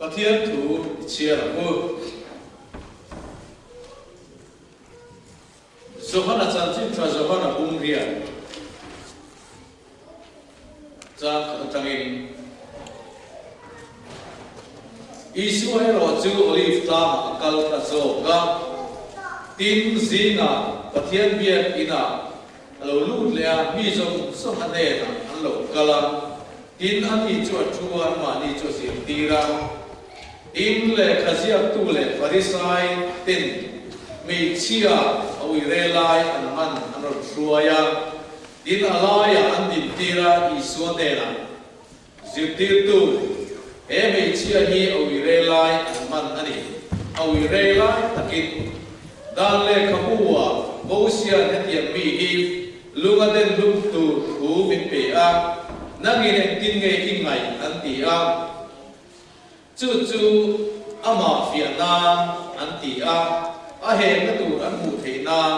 Pathian thu i chhiar ang u. Johana chanchin tha Johana bung riat chang khat atangin Isua erawh chu Olive tlangah a kal ta zawk a, tin zingah Pathian biak inah a lo lut leh a, mi zawng zawng a hnenah an lo kal a, tin ani chu a thu a, anmahni chu a zirtir a. Tin lehkha ziaktu leh Farisai ten hmeichhia a uire lai an man an rawn hruai a, tin a laiah an dintir a, Isua hnenah, Zirtirtu, he hmeichhia hi a uire lai an man a ni. A uire lai takin dan lehkhabu-ah Mosia'n hetiang mi hi lung a den hlum tur thu min pe a, nangin engtin nge i ngaih an ti a. Chu chu amah fiah nan an ti a, a hehna tur an hmuh theih nan.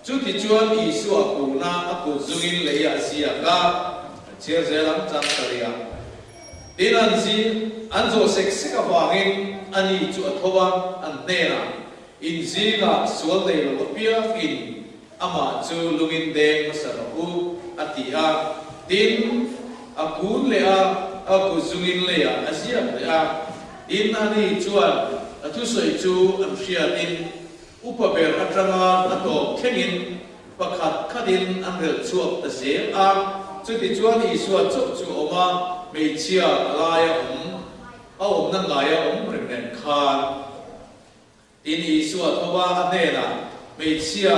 Chutichuan Isua kuhna a kut zungin lei a ziak a, an chhiar zel ang chang ta rih a. Tin an zi an zawh sek sek avangin ani chu a tho a, an hnenah, In zingah sual nei lo apiangin amah chu lungin deng hmasa rawh u, a ti a. Tin, a kun leh a, a kut zungin leiah a ziak leh a. Tin, ani chuan a thusawi chu an hriatin upa ber atanga a tawp thlengin pakhat khatin an relh chhuak ta zel a. Chutichuan Isua chauh chu a awm a, hmeichhia a laia awm, a awmna ngaia awm reng nen khan. Tin, Isua tho a, a hnenah, Hmeichhia,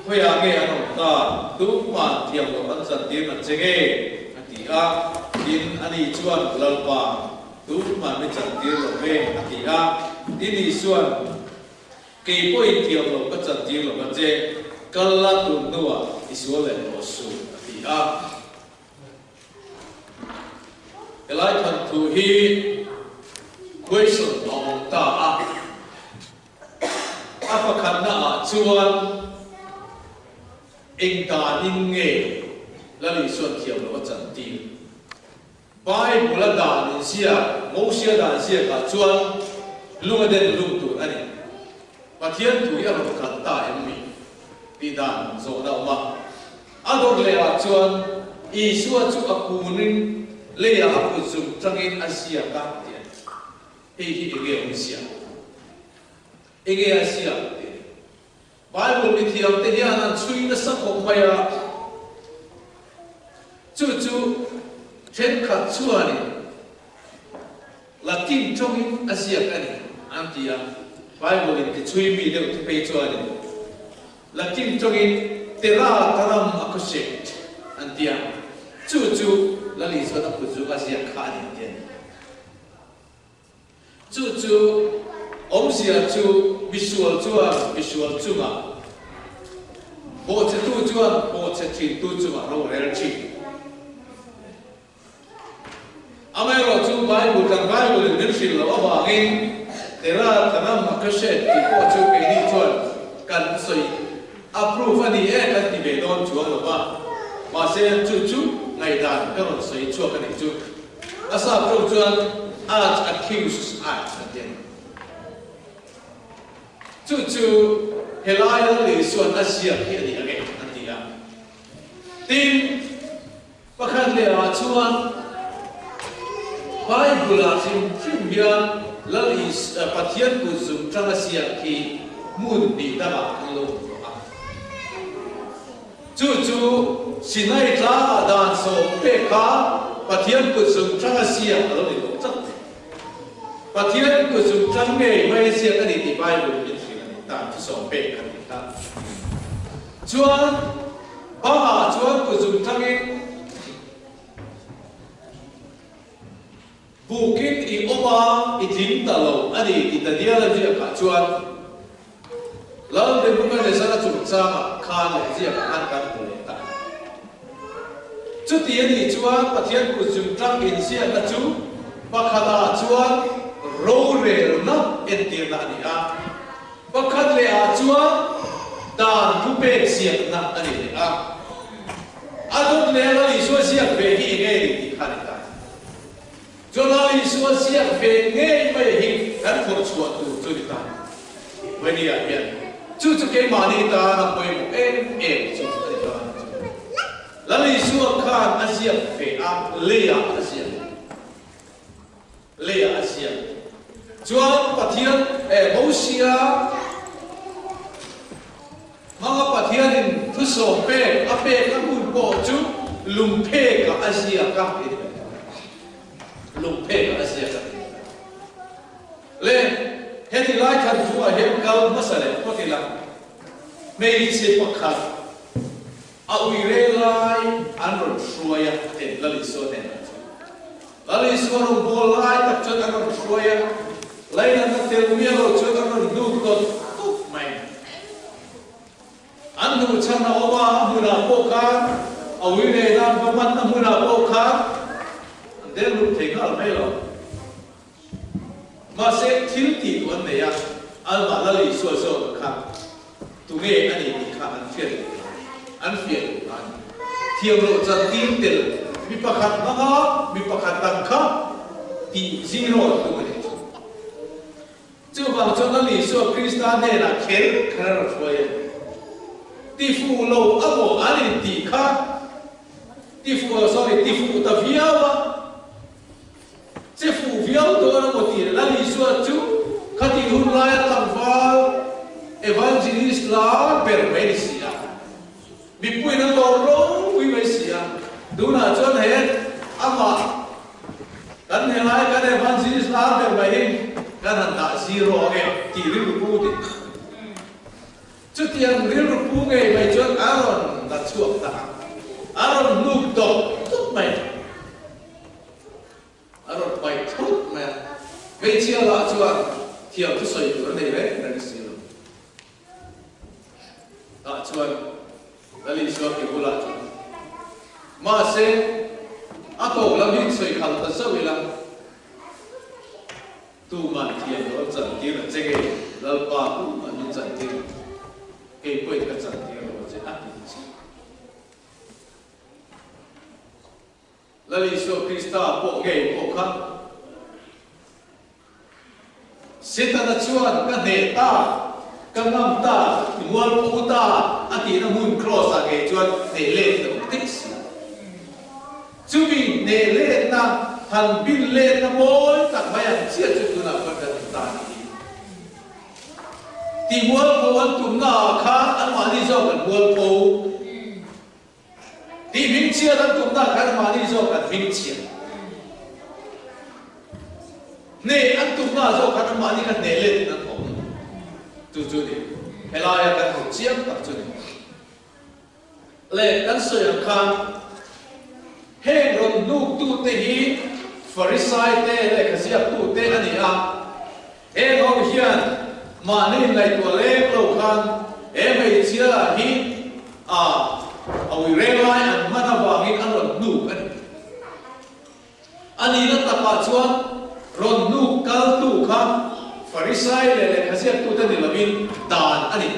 khawiah nge an awm ta? Tumah thiam loh an chantir na che nge? a ti a. Tin, ani chuan, Lalpa, tumah mi chantir lo ve, a ti a. Tin, Isua'n, Kei pawhin thiam loh ka chantir lo va che, kal la tun hnuah i sual leh tawh suh, a ti a. Helai thanthu hi question a awm ta a, a pakhatna ah chuan eng danin nge Lal Isuan thiam loh a chantir? Bible a dan inziak, Mosia dan ziakah chuan lung a den lung tur a ni. Pathian thu hi a rawn kal ta em ni? tih dan zawhna a awm a. A dawr lehah chuan Isua chu a kunin leiah a kut zung tangin a ziak a tih a ni. Hei hi enge awmzia? Enge a ziak tih a ni. Bible mithiamte hian an chhui nasa khawp mai a, chu chu thenkhat chuanin Latin tawngin a ziak a ni an ti a, Bible in tichhui mi deuh te phei chuanin Latin tawngin Terra Taram Accusate an ti a, chu chu Lal Isuan a kut zung a ziak kha a ni an ti a ni. Chu chu awmzia chu misual chuan misual chungah, bawhchhetu chuan bawhchhe thintu chungah rorel thin. Amaherawh chu Bible kan Bible in min hrilh loh avangin Tera Tanam Akashet tih pawh chu keini chuan kan sawi approve a ni e kan ti ve dawn chuang lo va, mahse chu chu ngaihdan ka rawn sawi chhuak a nih chu. A sap tawk chuan Art accused art an ti a ni. Chu chu helai Lal Isua'n a ziak hi a ni ang e an ti a. Tin, pakhat leh ah chuan Bible ah hrim hrim hian Lal Is Pathian kut zung tang a ziak hi hmun hnih dangah an lo awm tawh a. Chu chu Sinai tlangah dan sawm pek kha Pathian kut zung tang a ziak a lo ni tawh tlat mai. Pathian kut zung tang ngei mai a ziak a ni tih Bible in min hrilh a ni, dan chu sawm pek kan ti kha. Chuan bangah chuan kut zung tangin bukin i awm a, i tling ta lo a ni tih Daniel-a ziakah chuan Lal Nebuchadnezzar-a chungchangah khan leh ziakah khan kan hmu leh ta. Chuti a nih chuan Pathian kut zung tang inziakna chu pakhatah chuan rorelna entirna a ni a, pakhat lehah chuan dan thupek ziakna a ni leh a. A dawt leh Lal Isua ziak ve hi eng nge ni tih kha a ni ta. Chuan Lal Isua ziak ve ngei mai hi kan phawrh chhuah tur chu ni ta. Vawini-ah hian chu chu keimahni tan a pawimawh em em chu a ni ta a ni chu. Lal Isua khan a ziak ve a, leiah a ziak. Leiah a ziak. Chuan Pathian eh Mosia hmanga Pathianin thusawm pek a pek a hun pawh chu lungphekah a ziak a ti ni. Lungphekah a ziak a ti ni. Le heti lai khan chungah hian kal hmasa leh phawt ila hmeichhe pakhat A ui reng lai an rawn hruai a, ten Lal Isua hnenah chuan. Lal Isua rawn bawl lai tak chuan an rawn hruai a, lainatna tel miah lo chuan an rawn hnuk dawt dawt mai. An hnuh chhan a awm a, a hmunah pawh khan, a ui reng a va hmanna hmunah pawh khan an deng lut thei nghal mai lo. Mahse, thil tih duh an nei a, Alma Lal Isua zawk kha tunge a ni tih kha an hriat duh hna, an fiah duh hna a ni. Thiam loh chan tir tel mi pakhat hmanga mi pakhat dang kha tih zero an tum a ni chu. Chuvang chuan Lal Isua Krista hnenah kher kher a rawn hruai a ni. Tifuh lo a maw an intih kha, tifuh lo, sorry, tifuh ta viau a. Che fuh viau dawn a maw tih Lal Isua chu khatih hun laia tlangval evangelist lar ber mai a ni si a. Mipuiin an lawm ropui mai si a. Tunah chuan he amah kan he lai kan evangelist lar ber mai hi kan han dah zero ang e tih rilru pu tih. Chutiang rilru pu ngei mai chuan a rawn la chhuak ta a, a rawn hnuk dawp dawp mai. A rawn paih thut mai a, hmeichhia lah chuan thiam chu sawi tur a nei reng reng si lo. Tah chuan Lal Isua ke bulah chuan, Mahse, a tawp lam hi sawi khalh ta zauh ila, tuman thiam lo an chantir a che ngei, Lalpa tuman min chantir lo, kei pawhin ka chantir lo a che, a ti chiah. Lal Isua Krista pawh ngei pawh kha Setana chuan ka hneh ta, ka ngam ta, i mual phu ta a tihna hmun Kraws-ah ngei chuan hneh let a awm daih si. Chumi hneh letna, han bin letna mawi tak mai ang chiah chu tunah chuan kan awm ta a nih hi. Tihmualpho an tumnaah khan anmahni zawk an mualpho. Tih hmingchhiat an tumna khan mahni zawk an hmingchhiat. Hneh an tumna zawk khan mahni kha hneh letin an awm. Chu chu ni. Helaia kan hmuh chiang tak chu ni. Le kan sawi ang khan heng rawn hnuktute hi Farisai te lehkha ziaktute a ni a. Heng ho hian mahni ngaihtuah leng lo khan he hmeichhia hi a a ui reng lai an hman avangin an rawn hnuk a ni. A nihna takah chuan rawn hnuk kaltu kha Farisai leh lehkhaziaktute ni lovin dan a ni.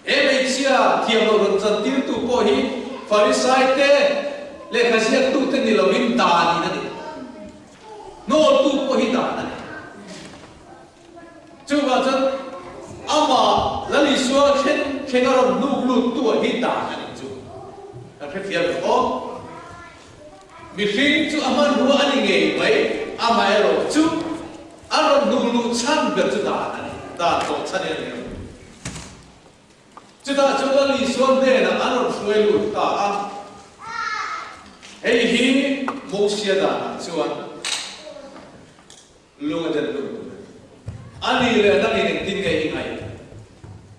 He hmeichhia thiam lo rawn chantirtu pawh hi Farisai te lehkhaziaktute ni lovin danin a ni. Hnawltu pawh hi dan a ni. Chuvang chuan amah Lal Isua thlen thleng a rawn hnuk luttu ah hi dan a nih chu kan hrethiam lo aw. Mihring chu a hmanrua a ni ngei mai, amaherawh chu a rawn hnuk luh chhan ber chu dan a ni, dan tawh chhan hi a ni lo. Chutah chuan Lal Isua hnenah an rawn hruai lut ta a. Hei hi Mosia danah chuan lung a den hlum tur a ni. A nih leh dangin engtin nge i ngaih?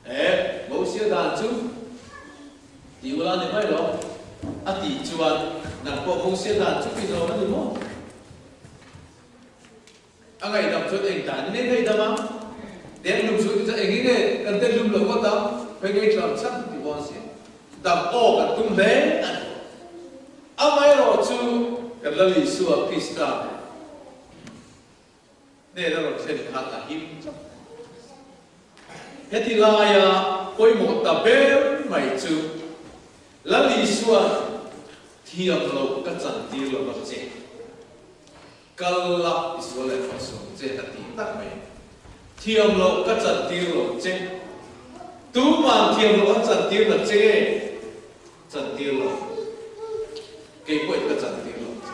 E, Mosia dan chu ti ula ni mai lo. A tih chuan nang pawh Mosia dan chu i zawm a ni maw? A ngaihdam chuan eng dan in nge ngaihdam a? Denhlum chu ti chuan eng in nge kan denhlum lo ngawt a? Phei ngei tlam chhan ti bawn si. Dam aw kan tum hle a ni. Amaherawh chu kan Lal Isua Krista hnena rawn thlen khan a him tlat. Heti laia pawimawh ta ber mai chu Lal Isua thiam loh ka chantir lo va che. Kal la i sual leh tawh suh ang che a ti tak mai. Thiam loh ka chantir lo che. Tuman thiam loh an chantir la che nge? Chantir lo. Kei pawhin ka chantir lo che.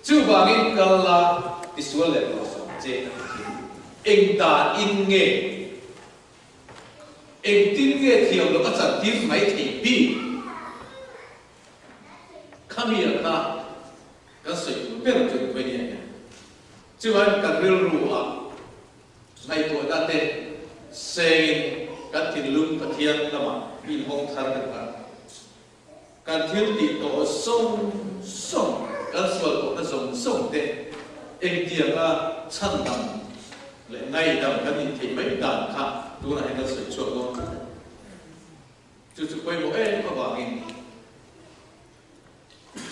Chuvangin kal la i sual leh tawh suh ang che a ti thin. Eng dan in nge? Engtin nge thiam loh a chantir mai thei bik? Khami a kha kan sawi tur ber chu ni mai nia hian. Chuan kan rilru ah ngaihtuahna te sengin kan thinlung Pathian lamah inhawng thar kan hman. Kan thil tih tawh zawng zawng, kan sual tawhna zawng zawng te engtianga chhandam leh ngaihdam kan nih theih mai dan kha tunah hian kan sawi chhuak dawn tlat a ni. Chu chu pawimawh em avangin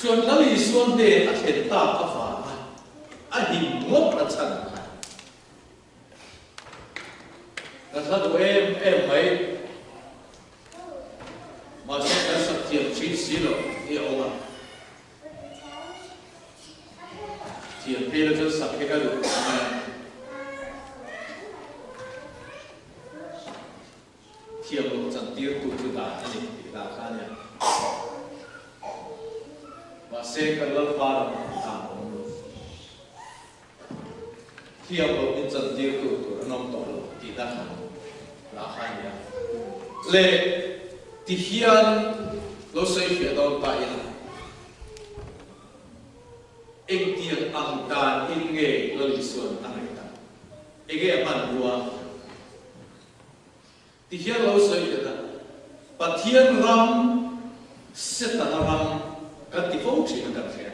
chuan Lal Isua hnen a thlen tak avanga a him ngawt a chhan kha ka hla duh em em mai. Mahse kan sak thiam thin si lo hi a awm a. Thiam phei la chuan sak hi ka duh mai a. Thiam loh chantir tu chu dan a ni tih lah kha a nia. Mahse kan Lalpa ramah dan a awm lo. Thiam loh in chantir tu tur an awm tawh lo tih na kha lah kha a nia. Le ti hian lo sawi fiah dawn ta ila. Engtiang ang dan in nge Lal Isuan a ngaihdan? Enge a hmanrua? Ti hian lo sawi teh a, Pathian ram, Setana ram kan ti fo thin a kan hria.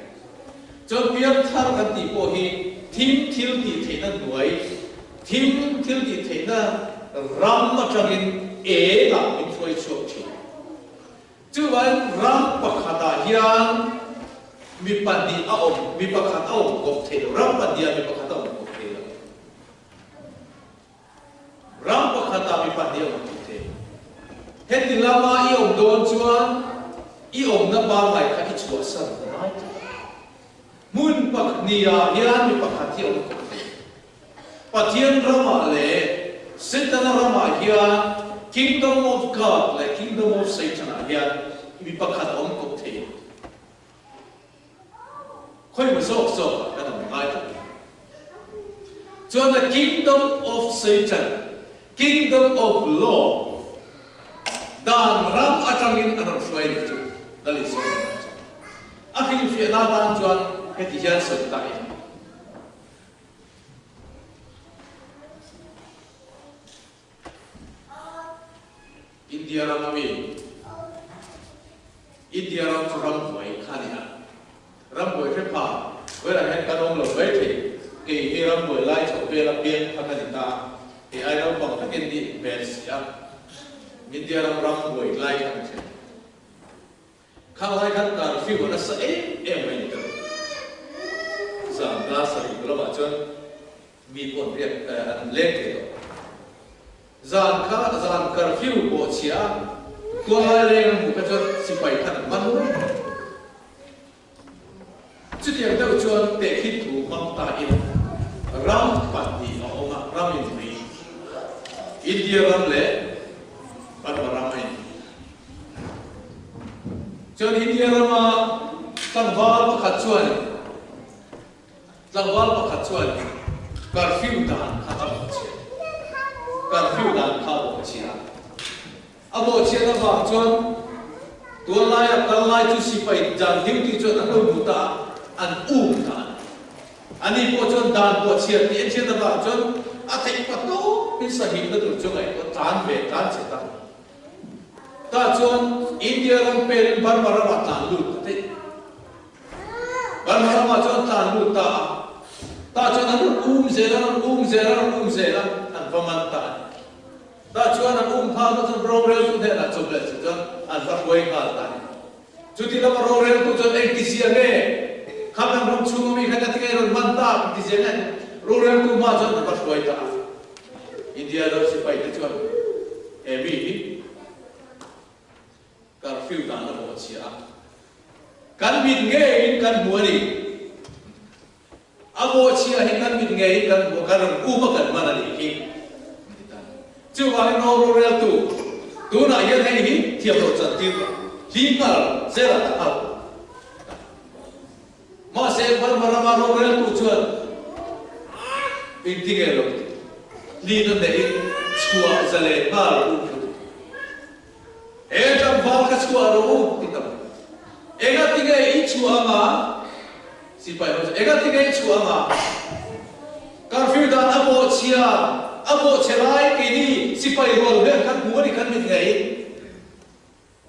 Chuan piangthar kan tih pawh hi thim thil tih theihna hnuai, thim thil tih theihna ram atangin engah min hruai chhuak thin. Chuvangin ram pakhatah hian mi pahnih a awm, mi pakhat a awm kawp thei lo, ram pahniha mi pakhat a awm kawp thei lo. Ram pakhatah mi pahnih a awm tih thei. Heti lama i awm dawn chuan i awmna pangngai kha i chhuahsan ta ngai tlat a. Hmun pakhniah hian mi pakhat hi a awm kawp thei. Pathian ramah leh Setana ramah hian Kingdom of God leh Kingdom of Satan-ah hian mi pakhat a awm kawp thei. Khawimaw zawk zawk ah kan awm ngai tlat lo. Chuan the kingdom of Satan, kingdom of law, dan ram atangin an rawn hruai nih chu Lal Isua hnenah chuan. A hrilhfiahna atan chuan heti hian sawi ta ila. India ram a mi? India ram chu rambuai kha a ni a. Rambuai hre pha velah hian kan awm lo mai thei. Kei hi rambuai lai chhoh vel a piang kha ka ni ta a, kei ai naupang takin nih hmel si a. India ram rambuai lai kha ka hre. Khang lai khan curfew a nasa em em mai ni tawh. Zan dar sarih lamah chuan mi pawh an riak an leng thei tawh. Zan kha zan curfew pawh chhia a, tual lai leng an hmuh kha chuan sipai khan an man mai. Chutiang deuh chuan tehkhin thu hmang ta ila ram pahnih a awm a, ram inri, India ram leh Burma ram a inri. Chuan India rama tlangval pakhat chuan tlangval pakhat chuan curfew dan kha a bawhchhiat curfew dan kha a bawhchhia a. A bawhchhiat avang chuan tuanlaia kal lai chu sipai dan duty chuan an lo hmu ta a, an um ta a ni. Ani pawh chuan dan bawhchhiat tih a hriat avang chuan a theih patawpin sahimna tur chu ngaihtuah tlan ve tlan che ta. Tah chuan India ram pelin Burma ramah tlan lut ta theih. Burma ramah chuan tlan lut ta a, tah chuan an rawn um zel a, an rawn um zel a, an rawn um zel a, an va man ta a ni. Tah chuan an um nghal ta chuan roreltu hnenah chawp leh chu chuan an va hruai nghal ta a ni. Chuti lama roreltu chuan engti zia nge kha kan ram chhunga mi kha ka ti nge rawn man ta engti zia nge roreltu hma chuan an va hruai ta a. India ram sipai te chuan he mi hi curfew dan a bawhchhia a, kan mit ngeiin kan hmu a ni. A bawhchhia hi kan mit ngeiin kan hmu a, kan rawn um a kan hman a nih hi an ti ta. Chuvangin aw roreltu, tunah hian hei hi thiam loh chantir rawh, hli nghal zela ta nghal ta. Mahse Burma rama roreltu chuan engti nge lo ti, hlina neihin chhuah zalen nghal rawh u ti. He tlangval kha chhuah rawh u ti ta mai. Engati nge i chhuah anga? Sipai ho chu engati nge i chhuah anga? Curfew dan a bawhchhia, a bawhchhe lai keini sipai rual hian kan hmu a ni kan mit ngei.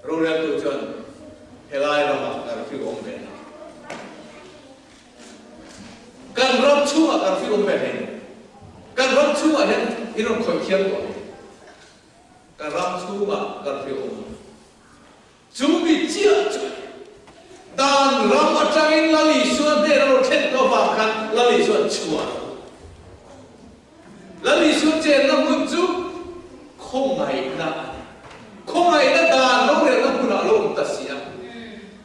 Roreltu chuan helai ramah curfew awm ve hna. Kan ram chhungah curfew awm ve hlei. Kan ram chhungah hian in rawn khawih thiam tawh hlei. Ka ram chhungah ka hre awm. Chu mi chiah chu dan ram atangin Lal Isua hnen a rawn thlen tawh avang khan Lal Isua an chhuah lo. Lal Isua chenna hmun chu khawngaihna a ni. Khawngaihna dan rorelna hmunah a lo awm ta si a.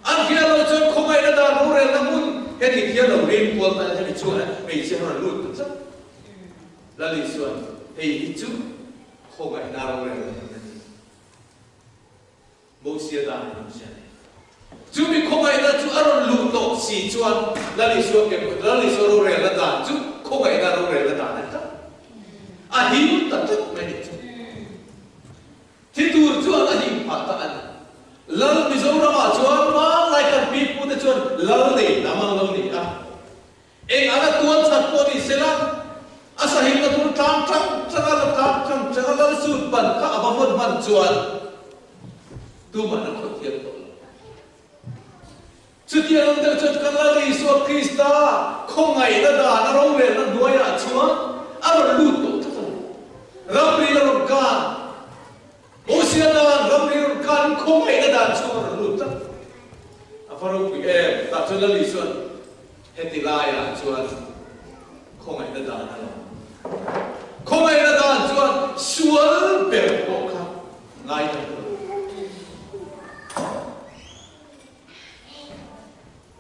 An hriat loh chuan khawngaihna dan rorelna hmun heti hian lo rin kual ta hemi chuan hmeichhia rawn lut ta tlat. Lal Isuan hei hi chu Khawngaihna rorelna hmun a ni. Mosia dan in awmzia nei. Chumi khawngaihna chu a rawn luh tawh si chuan Lal Isua ke Lal Isua rorelna dan chu khawngaihna rorelna dan a ni tlat. A him ta tlat mai ni chu. Thi tur chuan a him phah ta a ni. Lal Mizoramah chuan hmanlai kan pipute chuan Lal nei hnam an lo ni a. Eng anga tual that pawh ni sela, a sahimna tur tlang tang tanga la tlang tang tanga lal sut ban kha a va vawn hman chuan tumah an khawih thiam tawh lo. Chutiang ang deuh chuan kan Lal Isua Krista khawngaihna dan a rorelna hnuaiah chuan a rawn lut tawh tlat a ni. Ramri a rawn kan, Mosia dan ramri rawn kan khawngaihna dan chhung a rawn lut tlat. A va ropui em! Tah chuan Lal Isua'n heti laiah chuan khawngaihna dan a lo. Khawngaihna dan chuan sual ber pawh kha ngaidam lo.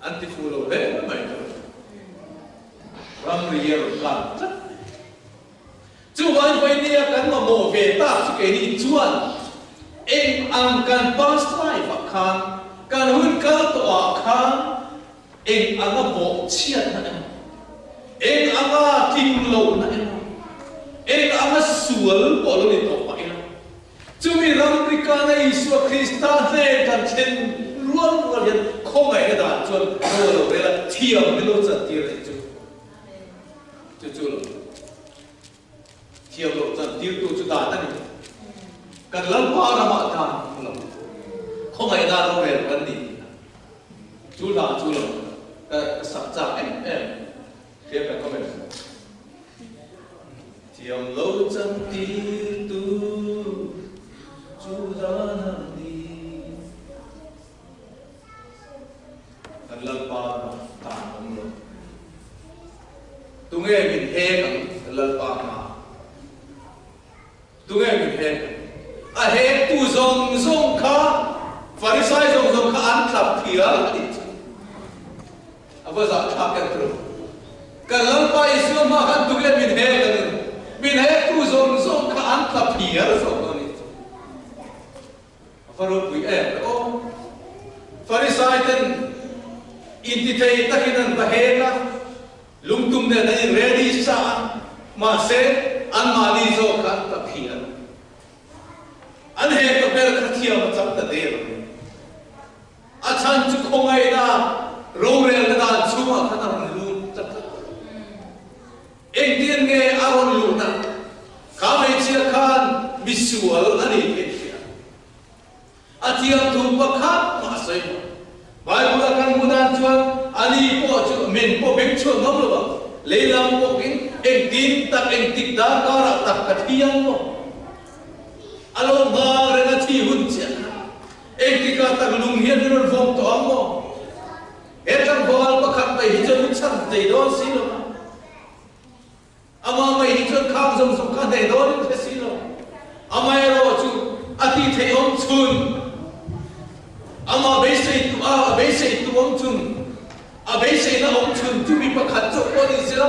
An ti fu lo hle mai chu. Ramri a rawn kan tlat mai. Chuvang vawinia kan mamawh ve tak chu keini chuan eng ang kan past life ah khan, kan hun kal tawh ah khan eng anga bawhchhiatna emaw, eng anga tling lohna emaw, eng anga sual pawh lo ni tawh pah ila, chumi ramri kana Isua Krista hnen kan thlen rual rual hian khawngaihna dan chuan ro a lo rel a, thiam min lo chantir leh chu. Chu chu lo thiam loh chan tirtu chu dan a ni. Kan Lalpa ramah dan hmu lo, khawngaihna rorel kan ni tih a. Chu hla chu lo ka sak chak em em hria ka comment. Thiam lo chan tirtu chu dan a ni. Kan Lalpa ramah tan awm lo. Tunge min hek ang kan Lalpa hmaah? Tunge min hek ang? A hektu zawng zawng kha, Farisai zawng zawng kha an tlap thial a nih chu. A va zahthlak em tawh. Kan Lalpa Isua hmaah khan tunge min hek ang in? Min hektu zawng zawng kha an tlap thial zawk a nih chu. A va ropui em le aw. Farisai ten intithei takin an va hek a, lungtum nen an in ready sa a, mahse anmahni zawk kha an ta phian. An hek a ber kha thiam a chang ta der mai. A chhan chu khawngaihna rorelna dan chhungah khan a rawn lut ta tlat. Engtin nge a rawn luhna? Kha hmeichhia khan misual a ni tih hria. A thiam thu pakhat mah a sawi lo. Bible-a kan hmu dan chuan ani pawh chu min pawh beng chhuak ngam lo ang. Lei lam pawhin engtin tak engtik darkarah tak ka thi ang maw? A lo hma reng a thi hun chiah kha. Engtikah tak lung hian min rawn vawm tawh ang maw? He tlangval pakhat mai hi chuan min chhan thei dawn si lo a. Amah mai hi chuan khang zawng zawng kha hneh dawn in hre si lo. Amaherawh chu a tih theih awm chhun, amah beisei tu a, a beisei tu awm chhun, a beiseina awm chhun chu mi pakhat chauh pawh ni sela.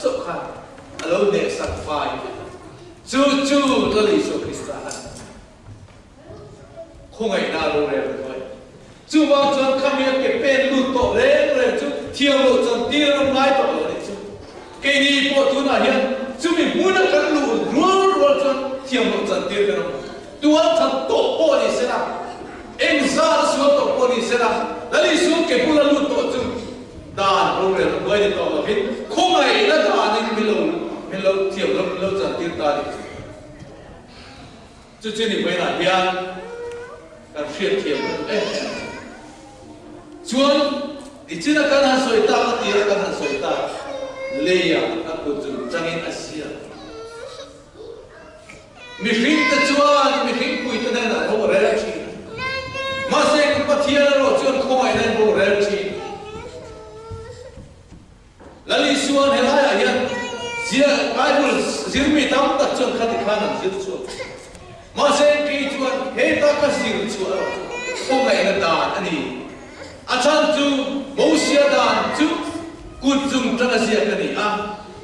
chauh khan a lo hnehsak fai vek a. Chu chu Lal Isua Krista a ni. Khawngaihna a rorel ta thuai. Chuvang chuan khami a ke pen lut tawh reng reng chu thiam loh chuan tir an ngai tawh lo a nih chu. Keini pawh tunah hian chumi hmuna kan luh rual rual chuan thiam loh chan tir kan awm. Tual that tawh pawh ni sela, eng zat a sual tawh pawh ni sela, Lal Isua ke bula lut tawh chu dan rorel a hnuai ni tawh lovin khawngaihna danin min lo min lo thiam loh min lo chan tir ta a nih chu. Chu chu ni vawiinah hian kan hriatthiam kan duh em em a. Chuan nichina kan han sawi tak a tira kan han sawi tak leiah a kut chung changin a siam. Mihring te chuan mihring puite hnenah ro a rel thin a. Mahse kan Pathian erawh chuan khawngaihna in ro a rel thin. Lal Isuan helaiah hian zir Bible zirmi tam tak chuan khati khan an zir chhuak. Mahse kei chuan heta ka zir chhuah erawh chu khawngaihna dan a ni. A chhan chu Mosia dan chu kut zung tanga ziak a ni a,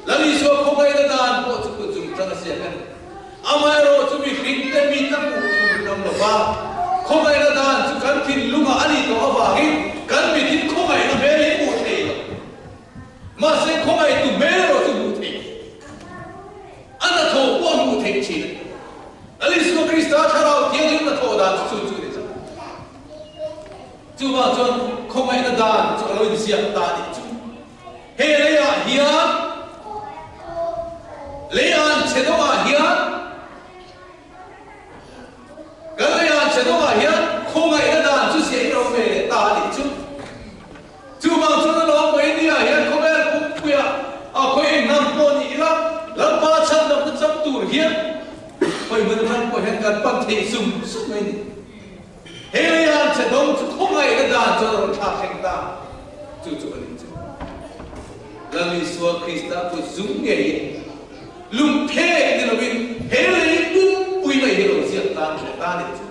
Lal Isua khawngaihna dan pawh chu kut zung tanga ziak a ni. Amaherawh chu mihringte mi ta hmuh tur tam lo va, khawngaihna dan chu kan thinlungah a nih tawh avangin kan mitin khawngaihna hmel hi hmuh thei lo. Mahse khawngaihtu hmel erawh chu hmuh theih a hnathawh pawh a hmuh theih thin a ni. Lal Isua Krista Thlarau Thianghlim hnathawh dan chu chu chu a ni chauh. Chuvang chuan khawngaihna dan chu a lo inziak ta a nih chu. He leiah hian, lei an chhe dawngah hian, kan lei an chhe dawngah hian khawngaihna dan chu ziah in awm ve leh ta a nih chu. Chuvang chuan a lawm mai nia hian khawvel pumpuia a khawi hnam pawh ni ila, Lalpa chhandamna chang tur hian khawi hmun atang pawh hian kan pan theih sum sum mai ni. He leiah che dawng chu khawngaihna dan chuan a rawn thlak thleng ta, chu chu a ni chu. Lal Isua Krista kut zum ngeiin lungphek ni loin he lei pumpui mai hi lo ziak tan leh ta ni chu.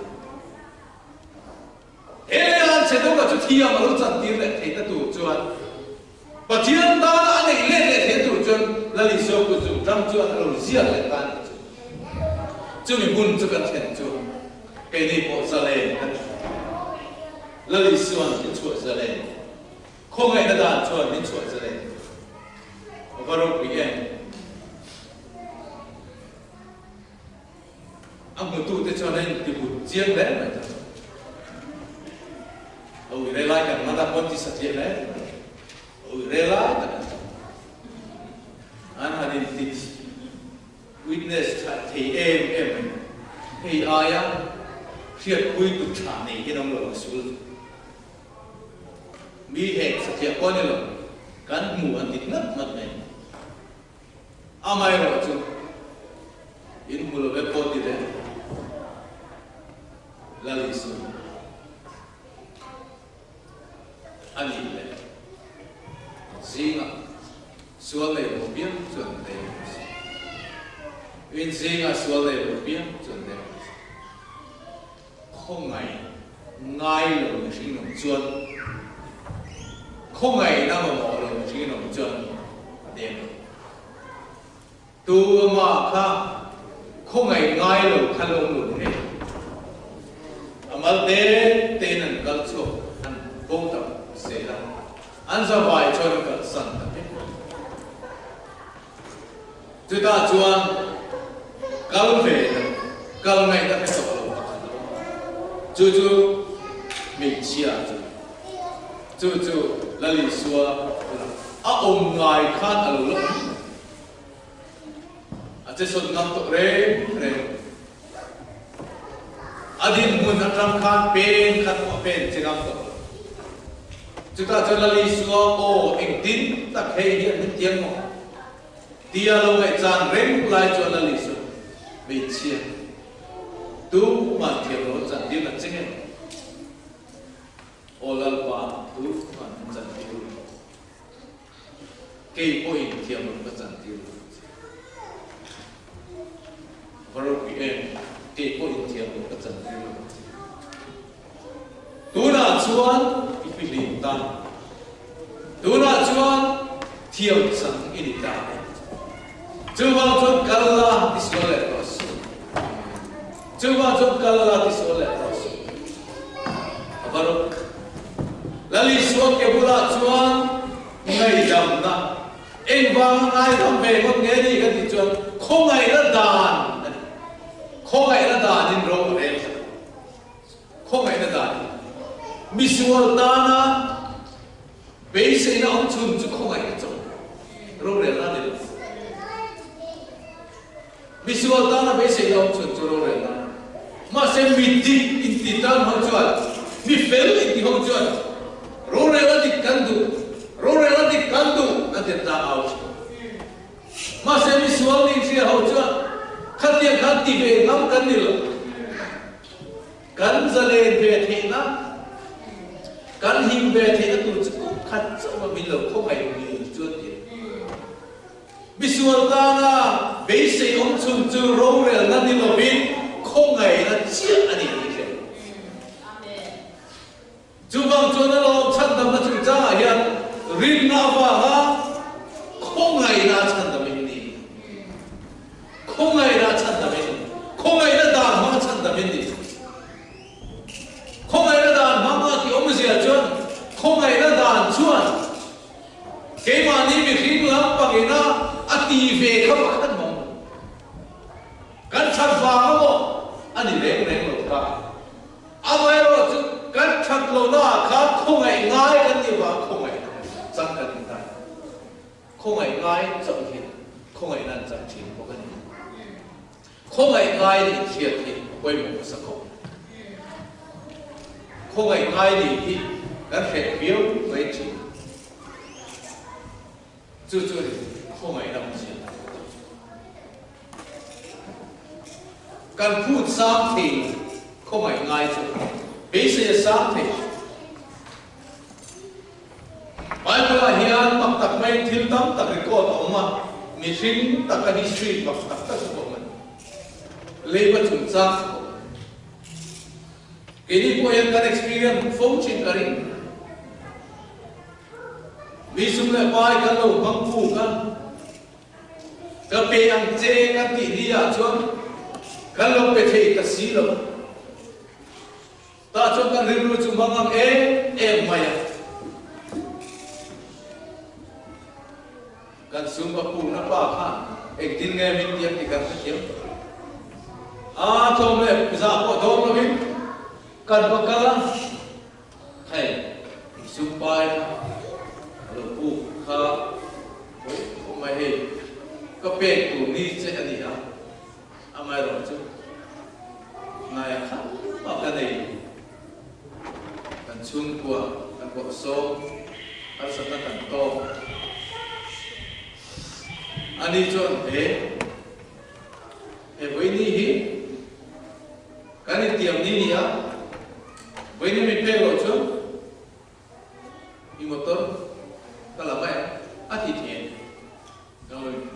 He leiah che dawnga chu thiam a lo chantir leh theihna tur chuan Pathian tana a neih let leh theihna tur chuan Lal Isua kut zum ram chuan a lo ziak leh ta ni chu. Chumi hun chu kan thlen chu keini pawh zalen kan ni. Lal Isua'n min chhuah zalen, khawngaihna dan chuan min chhuah zalen. A va ropui em? A hmutute chuan a intibut chiang hle mai ta. A ui rel lai kan hman a, pawn ti satliah hle mai. A ui rel lai tak an ni. An han inti witness tha thei em em mai. Hei aia hriatpui tu tha nei hian awm lo ang sul. Mi hek satliah pawh a ni lo, kan hmu an ti ngat ngat mai. Amaherawh chu in hmu lo vek pawh ti le Lal Isu a nih leh zingah sual nei lo piang chu an deng ang si. In zingah sual nei lo piang chu an deng ang si. Khawngaih ngai lo mihring awm chuan, khawngaihna mamawh lo mihring awm chuan a deng lo. Tu amah kha khawngaih ngai lo kha lo awm lo ni hei. A mal te tein an kal chhuak an bo tak zel a, an zavai chuan an kalsan ta vek. Chutah chuan kal ve lo, kal ngaihna hre tawh lo pakhat a awm a, chu chu hmeichhia chu, chu chu Lal Isua bulah a awm ngai khan a lo la awm lo. A che sawn ngam tawh reng reng. A dinhmun atang khan pen khat pawh a pen che ngam tawh lo. Chutah chuan Lal Isua aw engtin tak hei hi an min tiang maw? Tia lo ngaihchan reng lai chuan Lal Isua hmeichhia tumah thiam lo an chantir na che nge maw? Aw Lalpa tumah an chantir lo. Kei pawhin thiam lo ka chantir lo che. Va ropui em, kei pawhin thiam lo ka chantir lo che. Tunah chuan i fihlim ta. Tunah chuan thiam chang i ni ta e. Chuvang chuan kal la ti sual leh tawh suh. Chuvang chuan kal la ti sual leh tawh suh. A va rawk. Lal Isua ke bulah chuan ngaihdamna engvanga ngaidam ve ngawt nge ni kan tih chuan khawngaihna dan a ni. Khawngaihna danin ro a rel khat. Khawngaihna dan hi misual tana beiseina awm chhun chu khawngaihna chauh rorelna a ni lo. Misual tana beiseina awm chhun chu rorelna. Mahse mi dik inti tan ho chuan, mi fel inti ho chuan rorelna dik kan duh, rorelna dik kan duh an ti ta au thin. Mahse misual nih hria ho chuan khatiang khan ti ve ngam kan ni lo. Kan zalen ve theihna, kan him ve theihna tur chu kum khat chauh a min lo khawngaih ni chuan ti. Misual tana beisei awm chhun chu rorelna ni lovin khawngaihna chiah a ni tih hria. Chuvang chuan a lawm chhandamna chungchangah hian rinna avanga khawngaihna a chhandam in ni. Khawngaihna a chhandam in ni. Khawngaihna dan hmang a chhandam in ni. Khawngaihna dan hmang a tih awmzia chuan khawngaihna dan chuan keimahni mihring lampangina a ti ve kha pakhat mawng. Kan that vang emaw a ni reng reng lo kha. Amaherawh chu kan that lohna ah khan khawngaih ngai kan nih vang khawngaih chang kan ni ta. Khawngaih ngai chauh hi khawngaihna an chang thin bawk a ni. Khawngaih ngai nih hriat hi a pawimawh hmasa khawp. Khawngaih ngai nih hi kan hreh viau mai thin. Chu chu a ni khawngaihna awmzia. Kan phut sang thei lo, khawngaih ngai chu beisei a sang thei. Bible-ah hian mak tak maiin thil tam tak record a awm a, mihring taka history mak tak tak chu pawh a ni. Leiba chungchang chu pawh a ni. Keini pawh hian kan experience fo thin ka ring. Mi sum leh pai kan lo hmang puk a. Ka pe ang che kan tih ni ah chuan kan lo pe thei ta si lo. Tah chuan kan rilru chu hmang ang em em mai a. Kan sum a pukna pa khan engtin nge min tiam tih kan hrethiam tawh. A tlawm leh zah pawh dawng lovin kan va kal a. Hei sum pai kha a lo puk kha hawi khawp mai hei ka pek tur ni che a ni a, amaherawh chu ngai a khat mah ka nei kan chhungkua kan bawrh sawm harsatna kan tawk a ni chuan he he vawiini hi Kan intiam ni ni a, vawiin min pek loh chuan i motor ka la mai ang a ti thei a ni. Kan lo inti.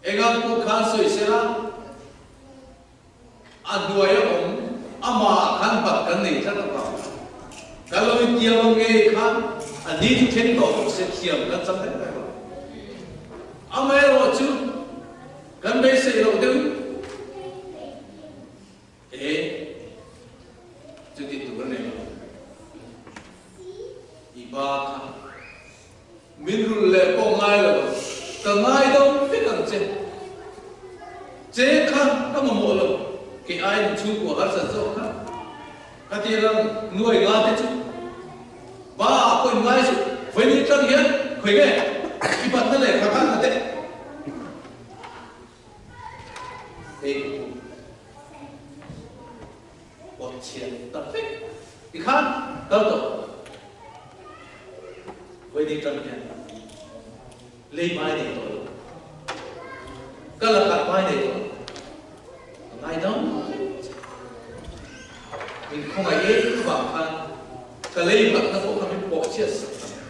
Engang pawh khan sawi sela, a hnuai a awm amah khan bat kan nei tlat avang kan lo intiam ang ngei khan a ni chu thleng tawh bawk se thiam kan chang reng reng lo. Amaherawhchu Kan beisei loh deuh e chuti tur a nei lo. I ba kha min rulh leh pawh ngai lo ang, ka ngai deuh vek ang che. Che kha ka mamawh lo, kei aiin chhungkua harsat zawk kha. Khatiang ang nuai nga te chu ba ah pawh in ngai suh, vawiin tang hian khawi nge i batna leh kha kha kha teh. Hei ka pu pawt chhiat ta vek tikhan kal tawh vawiin tang hian lei mai nei tawh lo, ka lakah mai nei tawh lo, ka ngaidam vek che. Min khawngaih em avang khan ka lei batna pawh kha min pawh chhiat sak ta mai.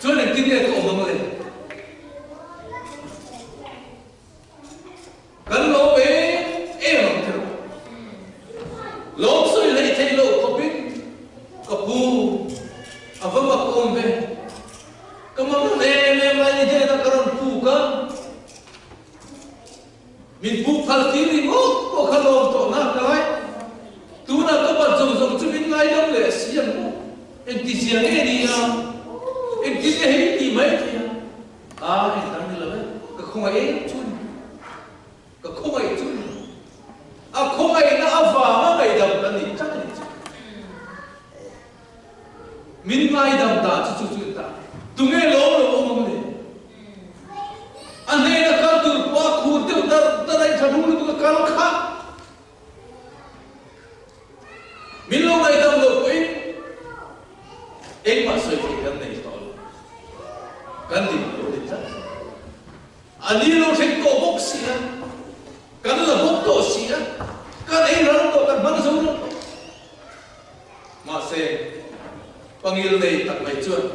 Chuan engtin nge ka awm ang le? Kan lawm em em ang thil. Lawm sawi hlei theih loh khawpin ka pu a va mak awm ve. Ka mamawh em em lai ni hnenah ka rawn. Min puk phal tir ringawt pawh kha lawm tawh nak ka lai. Tunah ka bat zawng zawng chu min ngaidam leh si ang maw? Engtizia nge ni a? Engtin nge hei tih mai thei a? A, engdang ni lo e, ka khawngaih em chu a ni. Ka khawngaih chu a ni. A khawngaihna avanga ngaihdam kan nih tlat a ni chu. Min ngaidam dan chu chu chu a ni ta. Tunge lawm lo awm ang le? A hnena kal tur pawh a khur deuh dar dar a intha hnung lutuk a kal kha. Min lo ngaihdam loh pawhin engmah sawi theih kan nei tawh lo. Kan dim lo ni tlat. A ni lo thleng tawh bawk si a, kan la bawk tawh si a, kan ei ral tawh, kan hmang zo lo tawh. Mahse, pangil nei tak mai chuan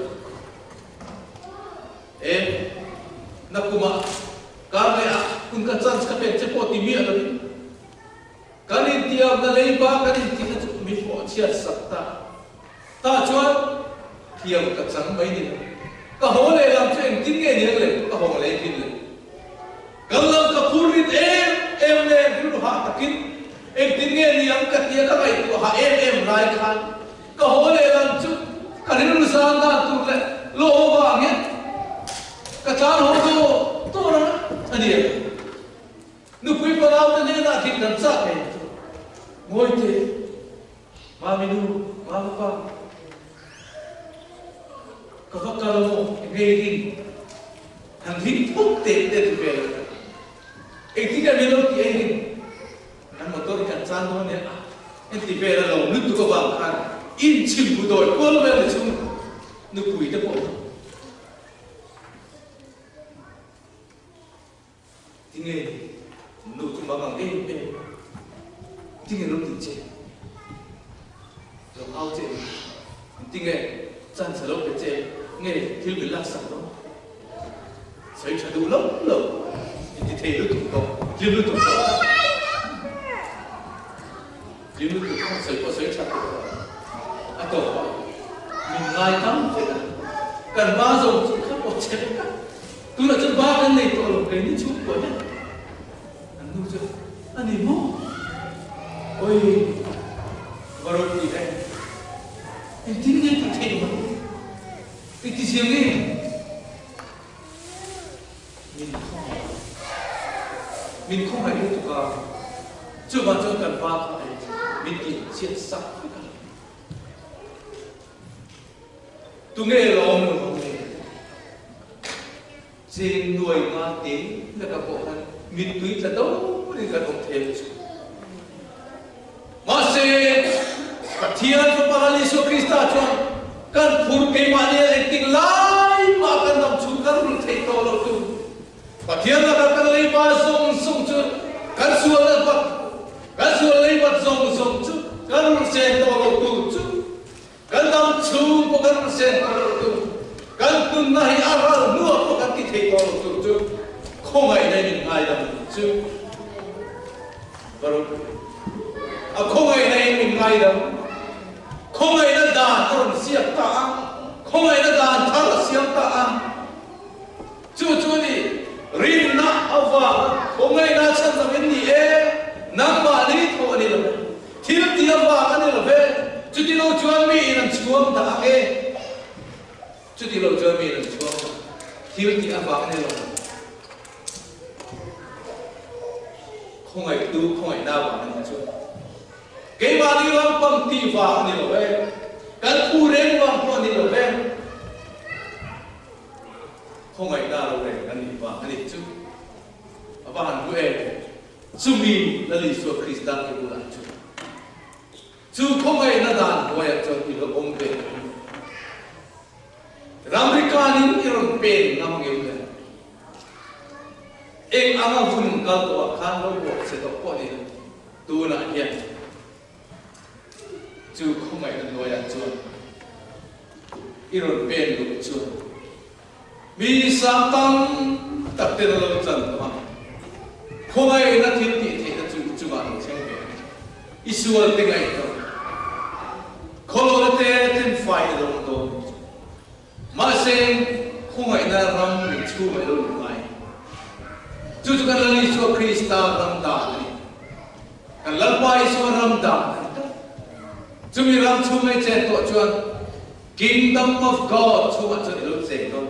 e, nakumah kar leh ah hun ka chance ka pek che pawh ti miah lovin, Kan intiamna leiba kan intihna chu mi pawh chhiat sak ta. Tah chuan thiam ka chang mai ni lo. Ka haw leh lam chu engtin nge ni ang le? Ka hawng leh thin le. Kan lam ka phur rit em em le rilru hah takin engtin nge ni ang ka tia ka ngaihtuah hah em em lai khan ka haw leh lam chu ka rilru zan dan tur leh lawm avangin ka tlan haw dawr dawr ang a ni ang. Nupui palaute hnenah thil kan chah ngei chu ngawi teh, Mami nu, Mama pa, ka va kal maw engei ring han ring phawt teh te ti vel a, engtin nge min lo ti ei ring kan motor hi kan chan dawn nia a en ti vel a lo lutuk avang khan inchhim bu dawi kual vel ni chung nupui te pawh Tinge nu chu mang ang em em a? Tinge lo tih che? Lo au che em? Tinge chance lo pe che em? Nge thil min laksak dawn? Sawi tha duh lo lo, inti thei lutuk tawh, hlim lutuk tawh. Hlim lutuk kha sawi pawh sawi tha tawh lo. A tawp a, min ngai tam vek a, kan hma zawng chu kha pawh che vek a. Tunah chuan ba kan nei tawh lo, keini chhungkua hian an nu chu a ni maw? Awi, va ropui em! Engtin nge tih theih mai? Engtizia nge min khawngaih? Min khawngaih lutuk a, chuvang chuan kan ba kha min tih chhiat sak vek a. Tunge lawm lo ang le? Cheng nuai nga te laka pawh khan mittui tla do in kan awm thei ang chu. Mahse, Pathian Fapa Lal Isua Krista chuan kan phur keimahni a engtik lai mah kan dam chhung kan rulh theih tawh lo tu. Pathian laka kan leiba zawng zawng chu kan sualna bat, kan sual leibat zawng zawng chu kan rulh sen tawh lo tu chu Kan dam chhung pawh kan rawn sen tawh lo tur, kan tunna hi a ral hnuah pawh kan ti thei tawh lo tur chu khawngaihna in min ngaidam a nih chu. Va ropui. A khawngaihna in min ngaidam. Khawngaihna dan a rawn ziak ta a, khawngaihna dan thar a siam ta a. Chu chu a ni, rinna avanga khawngaihna chhan dang in ni e, nangmahni tho a ni lo e. Thil ti avang a ni lo ve, chuti lo chuan mi in an chhuang dah ang e. Chuti lo chuan mi in an chhuang dah. Thil ti avang a ni lo. Khawngaihtu khawngaihna avang a ni chu. Keimahni lampang tih vang a ni lo ve. Kan phu reng vang pawh a ni lo ve. Khawngaihna lo reng kan nih vang a ni chu. A va han hmu em? Chumi Lal Isua Krista ke bulah chu chu khawngaihna dan hnuaiah chuan i lo awm ve ang em? Ramri kanin i rawn pen ngam ang em le? Eng anga hun kal tawhah khan lo buak che tawh pawh ni lo, tunah hian chu khawngaihna hnuaiah chuan i rawn pen luh chuan Mi sang tam tak ten a lo chan tawh a, khawngaihna thil tih theihna chu i chungah lo thleng ve a ni. I sual te ngaihtuah khawlawna te tlem fai a lo awm dawn a ni chu. Mahse, khawngaihna ram ri chhungah i lo luh ngai. Chu chu kan Lal Isua Krista ram dan a ni. Kan Lalpa Isua ram dan a ni tlat. Chumi ram chhung ei chen tawh chuan Kingdom of God chhungah chuan i lo cheng dawn.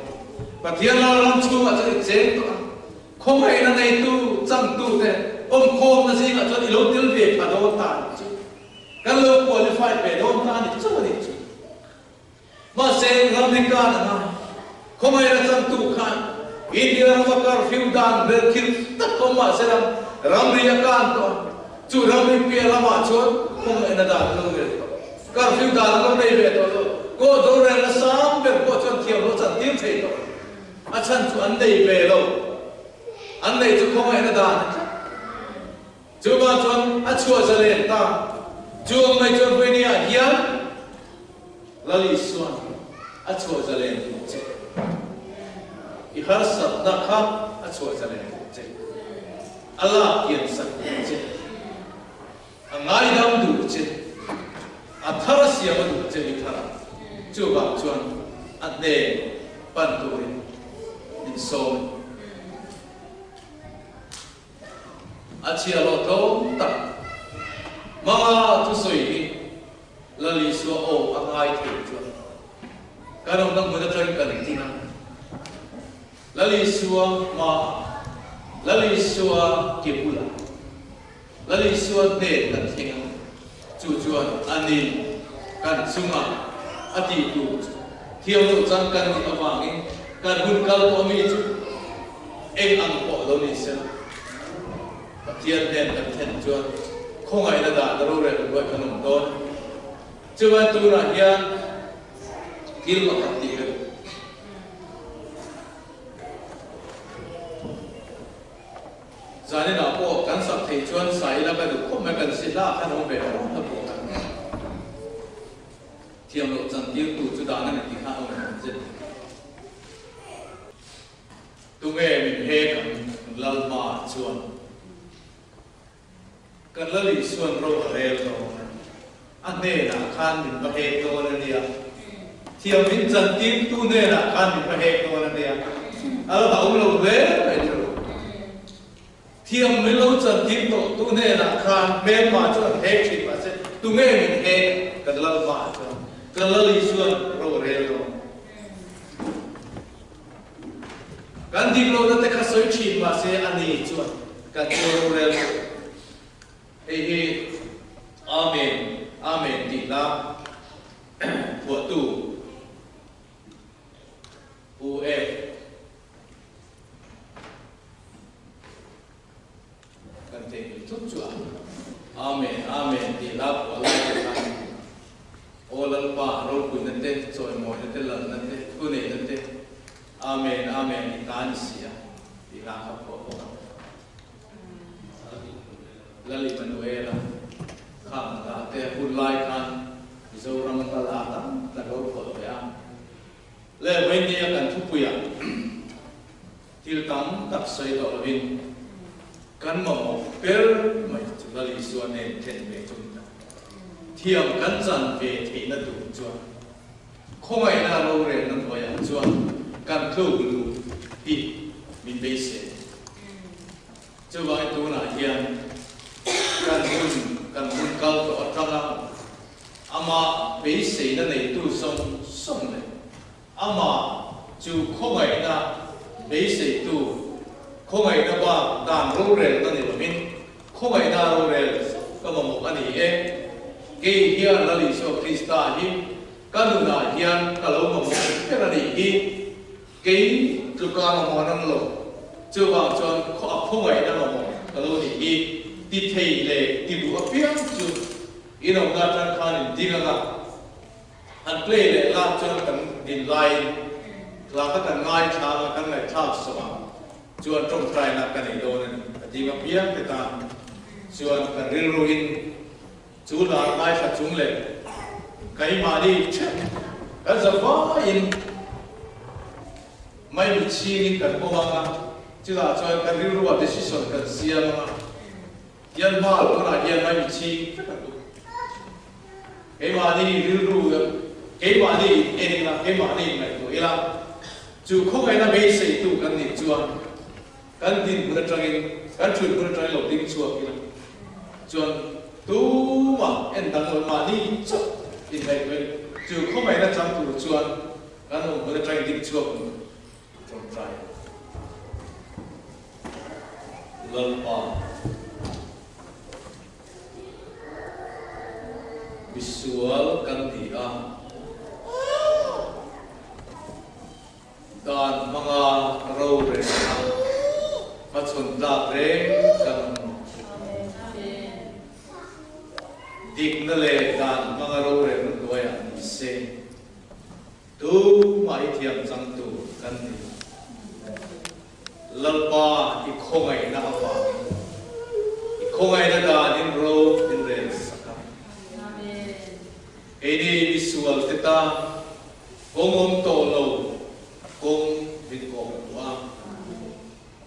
Pathian Lal ram chhungah chuan i cheng tawh a. Khawngaihna neitu, changtute awmkhawmna zingah chuan i lo tel ve pha dawn ta a nih chu. Kan lo qualified ve dawn ta a nih chauh a nih chu. Mahse, ramri kan a ngai. Khawngaihna changtu khan India rama curfew dan ber thil tak awm mahse ram ramri a kan tawh a, chu ramri piah lamah chuan khawngaihna dan a lo rel tawh. Curfew dan a lo nei ve tawh lo. Court rorelna sang ber pawh chuan thiamlo chantir thei tawh lo. A chhan chu an nei ve lo. An neih chu khawngaihna dan a tlat. Chuvang chuan a chhuah zalen ta. Chu ang mai chuan Vawinia hian Lal Isuan a chhuah zalen duh che. I harsatna kha a chhuah zalen duh che. A lak kian sak duh che. A ngaidam duh che. A thar a siam a duh che i thar a. Chuvang chuan a hnen pan turin min sawm a ni. A chhia lo tlawm tak. Hmanga thusawi hi Lal Isua aw a ngai thei chuan kan awmna hmun atangin kan ding a. Lal Isua hmaah, Lal Isua ke bulah, Lal Isua hnen kan thleng a, chu chuan ani kan chungah a tih tur chu thiam loh chang kan nih avangin kan hun kal tawh mi chu eng ang pawh lo ni sela. Pathian hnen kan thlen chuan khawngaihna dan rorel ruai kan awm dawn. Chuan tunah hian thil pakhat tih ka duh. Zaninah pawh kan sak theih chuan sa ila ka duh khawp mai, kan si hla khan awm ve fo na pawh kan thiam loh chantirtu chu dan a ni tih khan awm awm zet. Tunge min hek ang Lalhma chuan kan Lal Isuan ro a rel dawn a, a hnenah khan min va hek dawn a nia. Thiam min chantirtu hnenah khan min va hek dawn a nia. A la hlauhawm lo hle mai chu. Thiam min lo chantir tawhtu hnenah khan hmelma chu an hek thin mahse tunge min hek kan Lalhma chuan kan Lal Isuan ro a rel dawn. Kan dik lohna te kha sawi thin mahse a ni chuan kan chu rorel tawh. Hei hi Amen, Amen tih hla phuahtu Pu F. Kan theihnghilh thut chu a Amen, Amen tih hla phuah lai te khan Aw Lalpa, ropuina te, chawimawina te, lalna te, thuneihna te, Amen, Amen i ta ni si a tih hla kha phuah bawk a. Lal Immanuela khan hla te hun lai khan Mizoram hla la tam tak lo phuah ve a. Le Vawinia kan thupuiah Thil tam tak sawi tawh lovin kan mamawh ber mai chu Lal Isua nen then ve chu ni ta. Thiam kan chan ve theihna tur chuan khawngaihna rorelna hnuaiah chuan kan tluk luh hi min beisei. Chuvangin tunah hian kan hun kan hun kal tawh atanga amah beiseina neitu zawng zawng leh Amah chu khawngaihna beiseitu, khawngaihna bak dan rorelna ni lovin, khawngaihna rorel ka mamawh a ni e. Kei hian Lal Isua Krista hi ka nunah hian ka lo mamawh ber a nih hi. Kei tluka mamawh an awm lo. Chuvang chuan a khawngaihna mamawh ka lo nih hi ti thei leh ti duh apiang chu inawmna atang khan in ding anga. An play leh lak chuan kan din laiin hla kha kan ngaithla anga kan ngaihthlak sawh a, chuan tawngtaina ka nei dawn a ni. A ding apiang te tan chuan kan rilruin chu hla ngaithla chung leh keimahni theuh kan za vaiin maimi chhingin kan awm anga, chutah chuan kan rilruah decision kan siam anga, Hian hma tunah hian maimi chhing vek a tum. Keimahni rilru, keimahni in en ila, keimahni in ngaihtuah ila, chu khawngaihna beiseitu kan nih chuan. Kan dinhmun atangin, kan thut hmun atangin lo ding chhuak ila chuan tumah en dang lo mahni chauh inhnaihtuahin chu khawngaihna chang tur chuan kan awm hmun atangin ding chhuak ang tawngtai Lalpa misual kan ni a. Dan hmanga rorelna hmachhawn tlak reng kan awm lo. Dikna leh dan hmanga rorelna hnuaiah ni se, tumah i thiam changtu kan ni lo. Lalpa i khawngaihna avangin i khawngaihna danin ro min rel sak a. Keini misual te tan kawng awm tawh lo kawng min kawk duh a,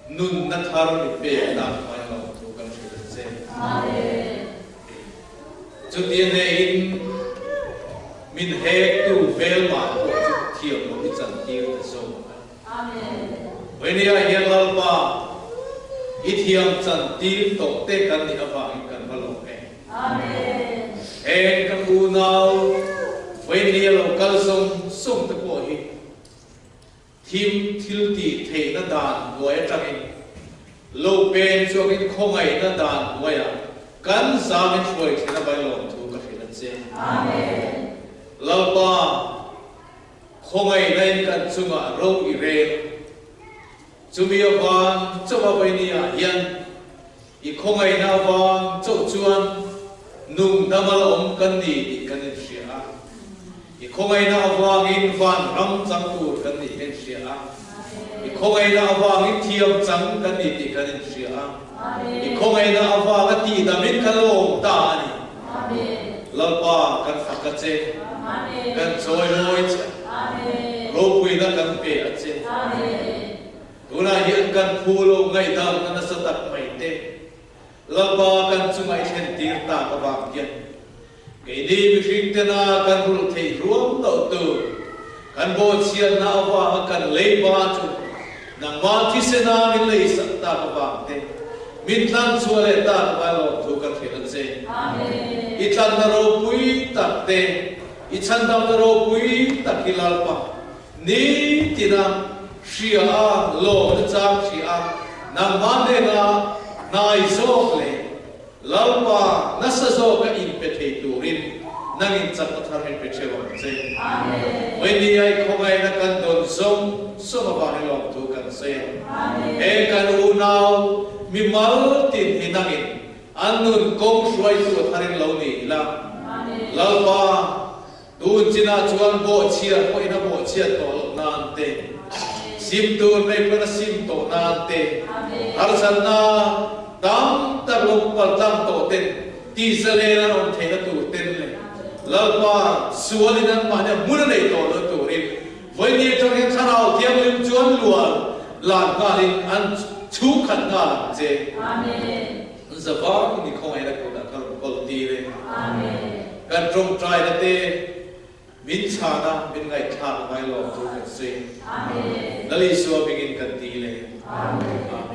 nunna thar min pek tak mai lo thu kan hrilh a che. Chutia hnehin min hektu hmelmah pawh chu thiam loh i chantir ta zawk a. Vawiniah hian Lalpa i thiam chantir tawh te kan nih avangin kan va lawm e. Heng kan unau Vawini a lo kal zawng zawng te pawh hi thim thil tih theihna dan hnuai atangin lo pen chuangin khawngaihna dan hnuaiah kan zamin hruai thlen a vai lawm thu ka hrilh a che. Lalpa Khawngaihna in kan chungah ro i rel. Chumi avang chauh a vaini ah hian i khawngaihna avang chauh chuan nung dam a la awm kan ni tih kan inhria a. I khawngaihna avangin van ram chang tur kan nih kan inhria a. I khawngaihna avangin thiam chang kan ni tih kan inhria a. I khawngaihna avanga tihdamin kan la awm ta a ni. Lalpa kan fak a che, kan chawi mawi che, ropuina kan pe a che. Tunah hian kan phu lo ngaihdamna nasa tak mai te Lalpa kan chunga i thlen tir tak avang hian keini mihring tena kan rulh theih ruam loh tur kan bawhchhiatna avanga kan leiba chu Nangmah thisena min leisak tak avang te, min tlan chhuah leh tak avai lawm thu ka hrilh a che. I tlanna ropui tak te, i chhandamna ropui tak hi Lalpa nitina hria a, lawmna chang hria a, nangmah hnena hnai zawk leh Lalpa, nasa zawka inpe thei turin nangin chakna thar min pe theuh ang che. Vawini ai khawngaihna kan dawn zawng zawng avangin lawmthu kan sawi a. Heng kan unau mi mal tin hi nangin an nun kawng hruaitu a tharin lo ni ila. Lalpa, tun chinah chuan bawhchhiat pawhin a bawhchhiat tawh loh nan te, sim tur nei pawn a sim tawh nan te, harsatna Tam tak lo paltlang tawh ten tihzalen an awm theihna tur ten leh Lalpa sualin anmahni a hmun a nei tawh lo turin vawiin atang hian Thlarau Thianghlim chuan lual lan nghalin an chhungkhat nghal ang che. An zavangin i khawngaihna kutah ka rawn kawl tir e. Kan tawngtaina te min chhana min ngaihthlak a ngai lawm tur kan sawi. Lal Isua hmingin kan ti le. Amen.